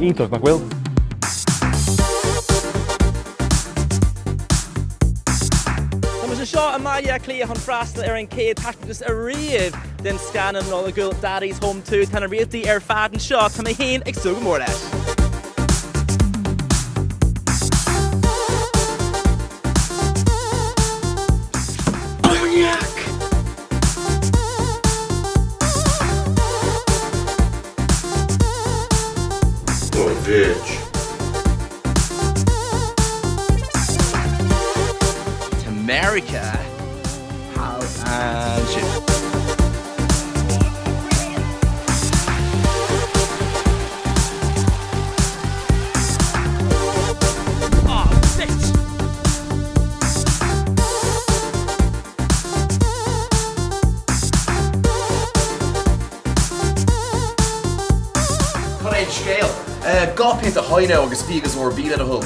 Iontach, nach bhfuil? Tá muid anseo i mBaile Átha Cliath chun freastal ar an chéad taispeántas ariamh den scannán Nollaigiúil Daddy's Home 2. Tá na réaltaí ar fad anseo, tá mé féin ag súil go mór leis. Cognac! Oh bitch. Tá Meiriceá thall ansin. Oh bitch! Cad é an scéal? 2 pionta Hino agus fiagas úr bí le do thoil.